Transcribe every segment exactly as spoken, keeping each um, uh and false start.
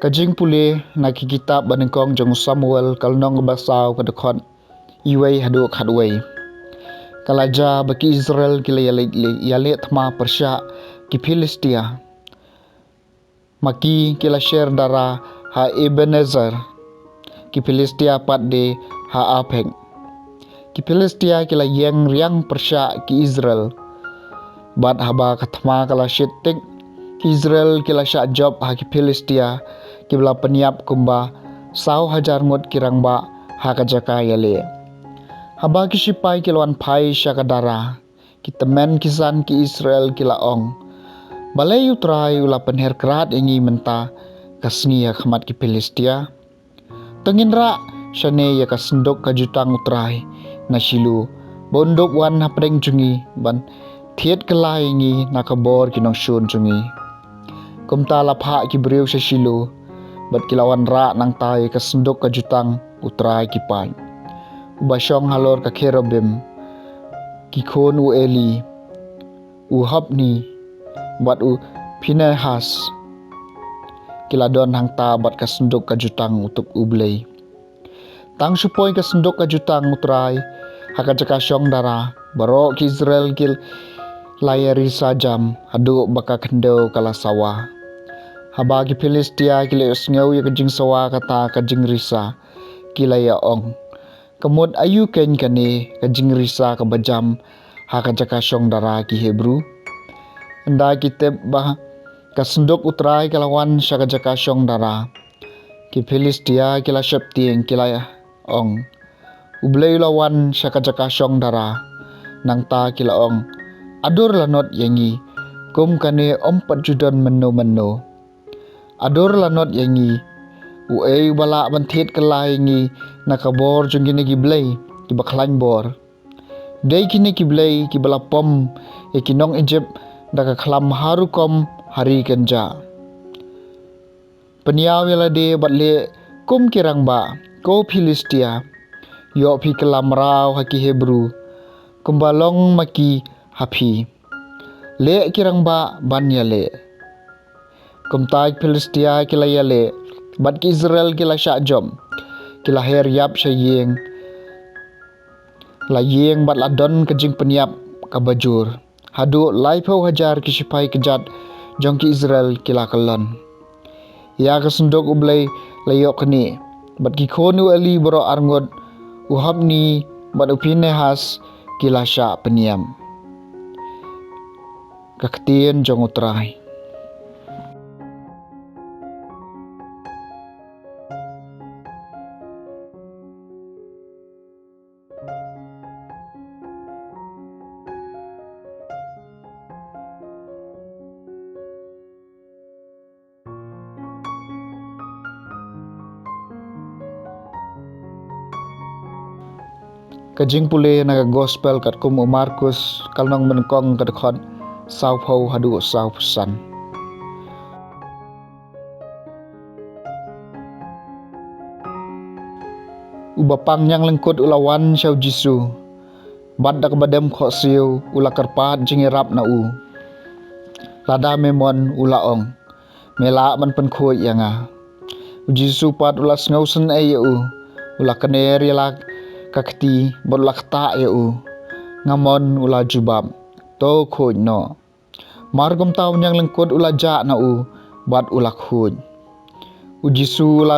Ka jingpule na ki kitab ba nyngkong jong u Samuel, ka lynnong ba saw, ka dkhot wei haduh khatwei. Ka la jia ba ki Israel ki la ïaleh, ïaleh thma pyrshah ki Philistia. Ma ki ki la sher dara ha Ebenezer, ki Philistia pat de ha Aphek. Ki Philistia ki la ïeng riang pyrshah ki Israel. Bad haba ka thma ka la shit tik, ki Israel ki la shah jop ha ki Philistia, ki ba la pynïap kumba saw hajar ngut ki rangbah ha ka jaka ïaleh. Haba ki shipai ki la wan phai sha ka dara, ki tymmen ki san ki Israel ki la ong, "Balei U Trai u la pynher krad ïa ngi mynta ka sngi ha khmat ki Philistia? To ngin rah shane ïa ka synduk ka jutang U Trai na Shilo, ba un dup wan hapdeng jong ngi ban thied kylla ïa ngi na ka bor ki nongshun jong ngi." Kumta la phah ki briew sha Shilo, bad ki la wan rah nangta ïa ka synduk ka jutang U Trai ki paid, uba shong halor ka cherubim. Ki khun u Eli, u Hophni, bad u Phinehas, ki la don hangta bad ka synduk ka jutang uto U Blei. Tang shu poi ka synduk ka jutang U Trai ha ka jaka shong dara, baroh ki Israel ki la ïarisa jam haduh ba ka khyndew ka la sawa. Haba ki Philistia ki la ïohsngew ïa ka jingsawa kata ka jingrisa, ki la ïa ong, "Ka mut aïu keiñ kane ka jingrisa kaba jam ha ka jaka shong dara ki Hebru?" Ynda ki tip ba ka synduk U Trai ka la wan sha ka jaka shong dara, ki Philistia ki la sheptieng, ki la ong, "U Blei u la wan sha ka jaka shong dara." Nangta ki la ong, "Adur la not ïa ngi, kum kane ym pat ju don mynno mynno. Adur la not ïa ngi, uei uba lah ban thied kylla ïa ngi na ka bor jong kine ki blei kiba khlaiñ bor? Dei kine ki blei kiba la pom ïa ki nong Ijipt da ka khlam ha rukom ha ri kynjah. Pynïaw ïa lade bad leh kum ki rangbah, ko Philistia. Ïoh phi kylla mraw ha ki Hebru, kumba long ma ki ha phi. Leh ki rangbah ban ïaleh." Kumta ki Philistia ki la ïaleh, bad ki Israel ki la shah jop. Ki la her ïap sha ïing la ïing bad la don ka jingpynïap kaba jur. Haduh laiphew hajar ki shipai kjat jong ki Israel ki la kyllon. Ïa ka synduk U Blei la ïoh knieh, bad ki khun u Eli baroh arngut, u Hophni bad u Phinehas, ki la shah pynïap. Ka ktien jong U Trai. Ka jingpule na ka Gospel katkum u Markus, ka lynnong ba nyngkong, ka dkhot sawphew haduh sawphew san. U bapang ñianglyngkut u la wan sha u Jisu, bad da kaba dem khohsiew u la kyrpad jingïarap na u. "Lada me mon," u la ong, "me lah ban pynkhuid ïa nga." U Jisu pat u la sngewsynei ïa u, u la kner ïa la ka kti bad u la ktah ïa u. "Nga mon," u la jubab, "to khuid noh." Mar kumta u ñianglyngkut u la jah na u bad u la khuid. U Jisu u la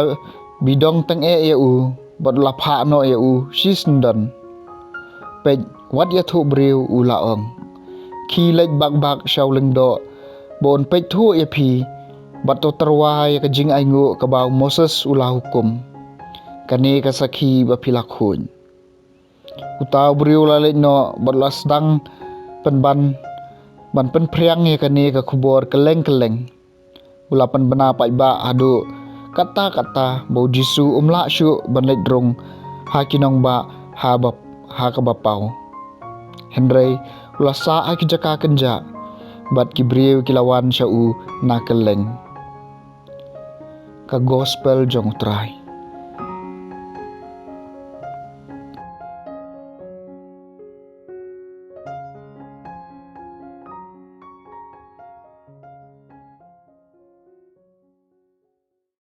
bidong tyngeh ïa u bad u la phah noh ïa u shisyndon. "Peit, wat ïathuh briew," u la ong. "Khie leit bak bak sha u lyngdoh ba un peit thuh ïa phi, bad to tyrwa ïa ka jingainguh kaba u Moses u la hukum. Kane ka sakhi ba phi la khuid." Uta u briew u la leit noh bad u la sdang pynban ban pynphriang ïa kane ka khubor kylleng kylleng. U la pynbna paidbah haduh katta katta ba u Jisu um lah shuh ban leit rung ha ki nongbah ha ba, ha kaba paw. Hynrei u la sah ha ki jaka kynjah, bad ki briew ki la wan sha u na kylleng. Ka Gospel jong U Trai.